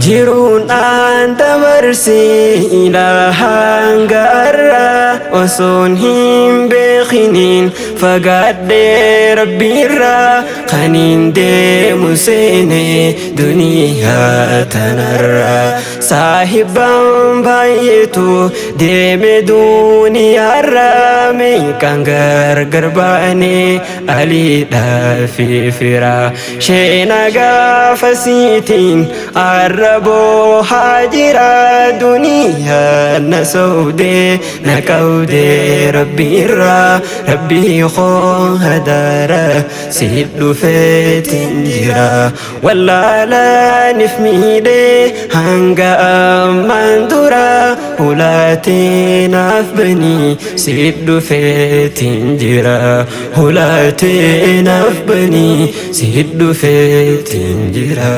Jiruun aan dabarse ilaa hanga har'aa osoon hin beekiniin fagaadhee Rabbiirraa kaniin deemu seene duniyaa tanarraa saahibban baay'eetu deeme duniyaarraa meeqaan gargar baane aliidhaa fi firaa sheena gaafasiitiin arra boohaa jira duniyaa na sobdee na qabdee Rabbiirraa Rabbii koo hadaara si dhufeetiin jira wallaalaniif miidhee hanga ammaan dura hulaatee naaf banii si dhufeetiin jira hulaatee naaf banii si dhufeetiin jira.